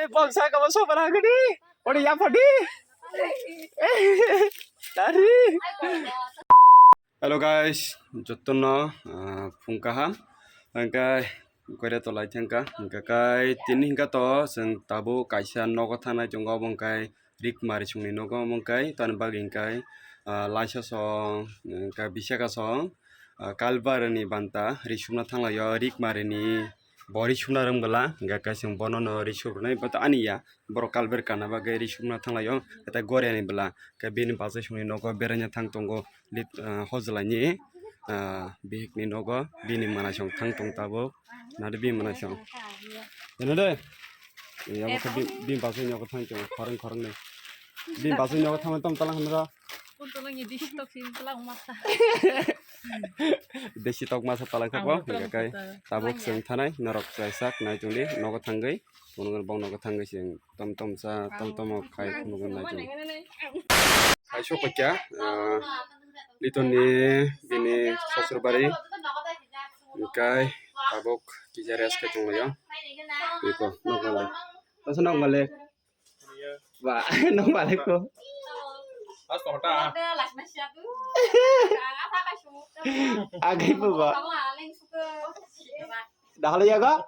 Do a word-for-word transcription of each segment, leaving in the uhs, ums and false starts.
Bangsa kabo sobra gini. Ori ya padi. Tari. Hello guys, jotono, ah, phung kaham. Hingke koire tolai thangka. Hingke kai tini hingka to chwng tabuk kaisa nogo thangnai tongo, obo hingkai Rikmari songni nogo, omo hingkai tani bagwi hingkai, ah, Laisa song, hingke Bisaka song, ah, Kalbarni banta risumna thanglaio, Rikmarini bo risumna rwng bwla, hingke kaisa bonono risuk rwnai, but ani ya, borok Kalbar kana bagwi risumna thanglaio, tei Goriani bwla, hingke bini bachai songni nogo beraina thang tongo, lit-, ah, hojlaini, ah, bihikni nogo bini manasong thang tong tabuk, nadi bini manasong. Ano de. Iya, bini, bini bachai nogo thang tongo, khorang khorang ni. Bini bachai nogo thang tom talang hwnro. Desi tok masa talai thokbo, hingke kai tabuk chwng thanai, norok chwrai sak nai tongdi, nogo thangwi, phunukgo bong nogo thangwi chwng tom tom cha, tom tom khai phunukgo nai tongdi. Hai sok kha, ah, Litoni bini sosur bari, hingke tabuk kisa rest khe tonglaio. Iko, nok malik. Masa nok malik? Ba, nok malik ko. Agai po ba. Dahalo ya ga?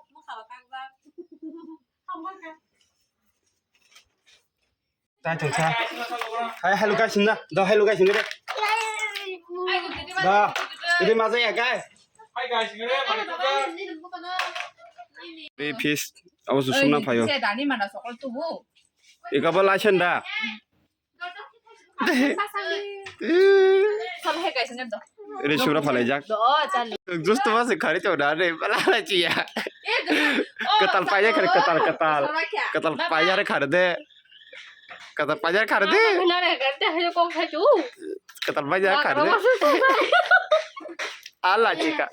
Tang tong sa. Hai, hello guys, na. Da, hello guys, na. Da. Ini masa ya guys. Ini fish, awas susung na payo. Ika ba laisen da. Ini sura palai jak. Just tu masih kari tu dah deh, pala aja ya. Ketal payah kari, ketal, ketal. Ketal payah kari deh. Kata pajar khar de. Kata pajar khar de. Ala chika.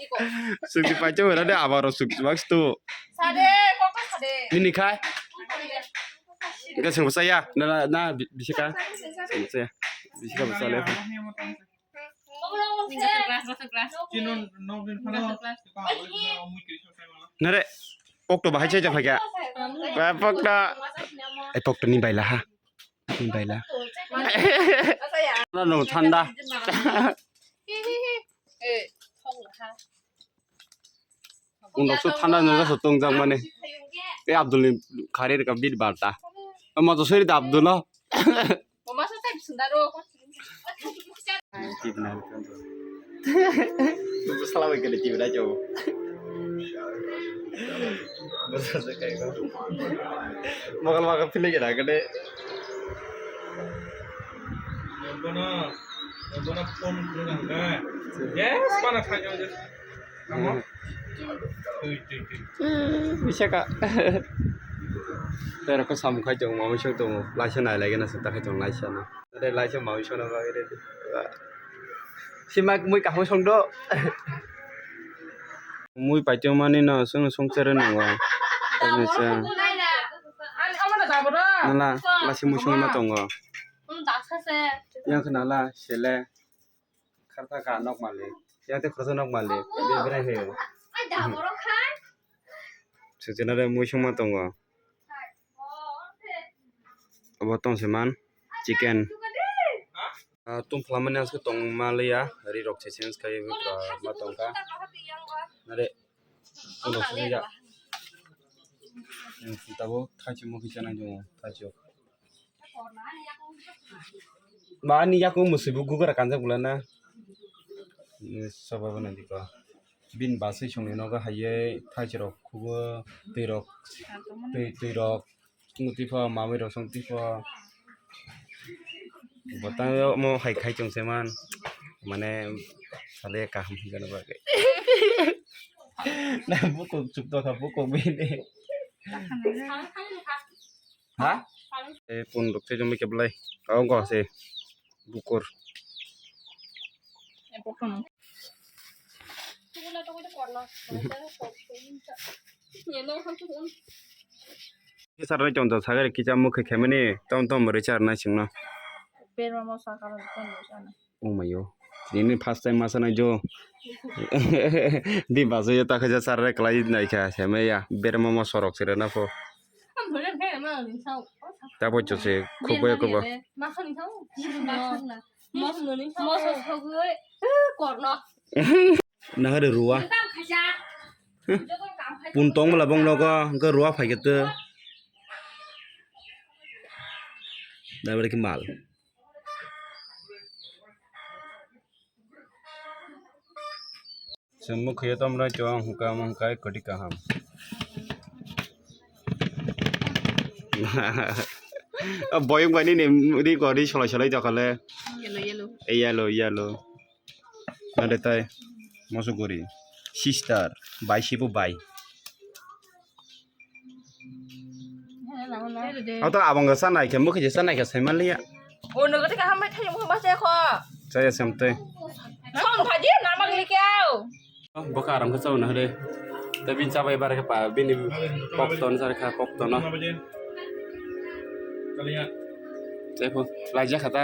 Sukti pacho hora de abaro sukti baks tu. Sade, kok sade. Nini khai. Enggak sing saya. Na na na bi- bisa kah? Sing saya. Bisa kah bisa le. Nare, pokto bahai chai chapha kya? Ba pokto. Eh, pokto ni baila ha. Ni baila. Na no thanda. Undok so thanda no so tong jang mane. Eh, Abdul ni khari ka bit barta. Ma to sori da Abdul. Mama sa type sundaro. Salam alaikum. Basa sa kai ko. Magal magal pili kira kade. Bono, bono phone khulung ang ka. Yes, pana khajo. Tamo? Tui, tui, tui. Bisa ka. Tero ko sam khai tong, mami song tong, laisa nai lagi na seta khai tong laisa na. Ade laisa mami song na lagi de. Si mak mui kahmo song do. Mui paito mani no song song chere no wa. Tamo sa. Nala, lasi mui song ma tongo. Yang kena la, sele. Kharta ka nok malik. Yang te khoroksa nok malik. Bebrai he. Sujana de mui songma tongo. Obo tong se man chicken. Ah, tum phlamani aske tong maliya. Ri rok se change kai ma tongkha. Nare. Tabo thachi mokhi chanai jongo thachi. Ba ani yaku musibo gugura kanjak bulana. Soba bana diko. Bin basui songni nogo haye thachi rok khubo twi rok twi twi rok song twi pho mamui rok song twi pho. Botang mo hai khai chong se man mane sale kaham hingana bagwi. Na bukuk chuk tokha bukuk bini. Ha? Eh, pun rok se jomai keblai. Kau ko se bukur. Sar nai chong chong sagari kicha mukhe khemani tom tom richard nai singno. Berma mo sakalo tom richard. Oh my yo. Ini first time masa nai jo. Di baso yo takha ja sar re klai nai kha semaya berma mo sorok sire na pho. Tabuk chwng se khukbai khukba. Nahari ruwa. Pun tong bwla bong nogo hwnkhe ruwa phaikhe tw. Dabari khe mal. Chwng mwkhwio tamo nai tong hwnkha, omo hwnkha koti kaham. O boyong bai nini ri kori solai solai tokha le. Yellow, yellow. Eh, yellow, yellow. Nade tai moso gori. Sister, bai sibu bai. Auto abang sa nai khe, mukhe sa nai khe, sai man liya. O nogo te kaham bai thayung ba se kho. Saya samte. Som phaji na mag likau. Boka aram khe chau na hre. Te bin chabai bar khe pa, bini pokton sar kha, pokton no. Te pho, laija khata.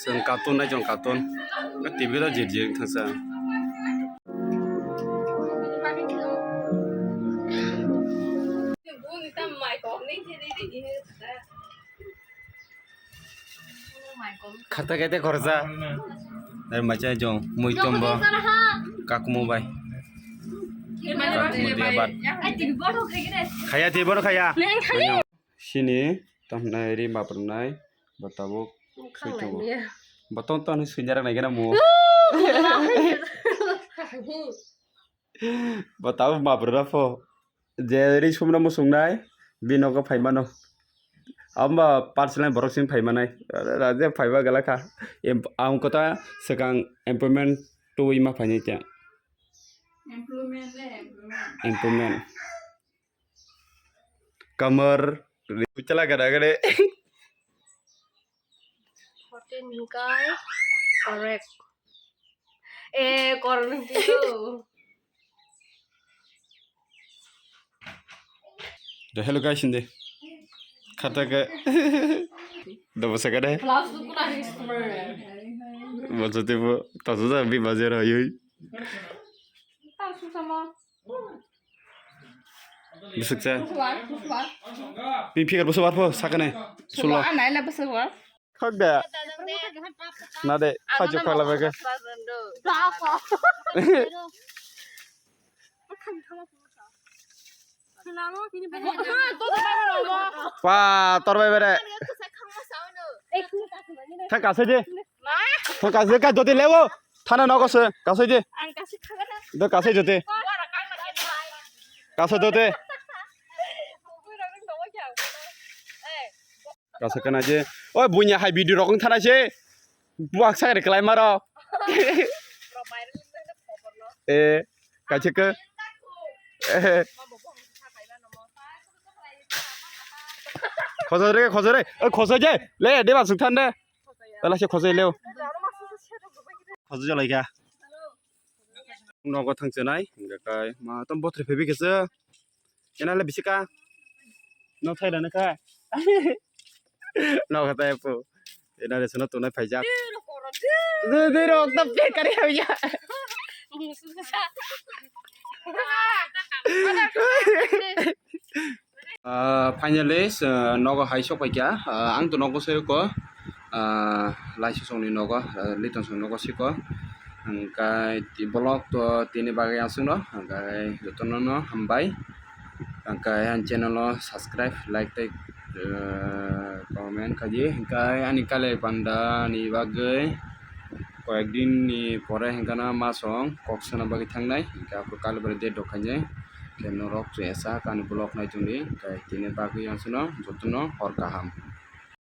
Chwng cartoon nai chwng cartoon. T V ro jir jir thangsa. Khata kete khorsa. Dari macha jong mui tombo. Kakmo bai. Kakmo dia bat. Khaya ti bor khaya. Sini tamnai ri mapranai. Bo tabuk sui tongo. Bo tong tong hinwi sui narak nai gana mo. Bo tabuk mapra pho. Je ri sumra muchungnai, bini nogo phai mano. Abo ba personal borok sini phai manai. Raja phai ba gala kha. Em, ang kota swkang employment tubui ma phainai khe. Employment le, employment. Employment. Kamar, chala gada gade. Fourteen hingkai correct. Eh, correct hingkai. The hello guys, hindi. Khata ke. Dobo sakade. Plus tu kuna ni customer. Maksudnya bu, tasu sa bi bazar ayo. Tasu sama. Bwswk cha. Bini figure bwswk war pho sakani. Sulo. Khok de. Na de, khachu khala bege. Pa, tor bai bere. Tha kasai de. Tha kasai ka jodi lewo. Thana nogo se, kasai de. Ang kasai thagana. Do kasai jodi. Kasai jodi. Kasai kana je. Oi, bunya hai video rok thana se. Buak sakre kelai maro. Eh, kaisa ke. Eh. Khosoi re, khosoi re. Oi, khosoi je. Le, de ba suk than de. Pela se khosoi leo. Khosoi jalai kha. Nogo thang chenai, hingke kai ma tom bothri phebi khe se. Ena le bisika. No thai dana kha. Nogo tai po. Ena le sono tunai phaijak. De, de, rok ta pe kari hauya. Ah, finally, s-, nogo hai sok paikha. Ah, ang to nogo soi ko. Ah, Laisosongni nogo, ah, Litonsong nogo siko. Hingkai ti-, vlog to tini bagwi aswkno. Hingkai jotono no hambai. Hingkai ani channel o subscribe, like tei, ah, comment khaidi. Hingkai ani kale panda ni bagwi koyek din ni pore hingkana masong kok sana bagwi thangnai. Hingkhe aphuru kale bwrwi date rok khainai. Khe norok chwngsa kani vlog nai chwngdi. Hingkhe tini bagwi ang chwngno jotono hor kaham.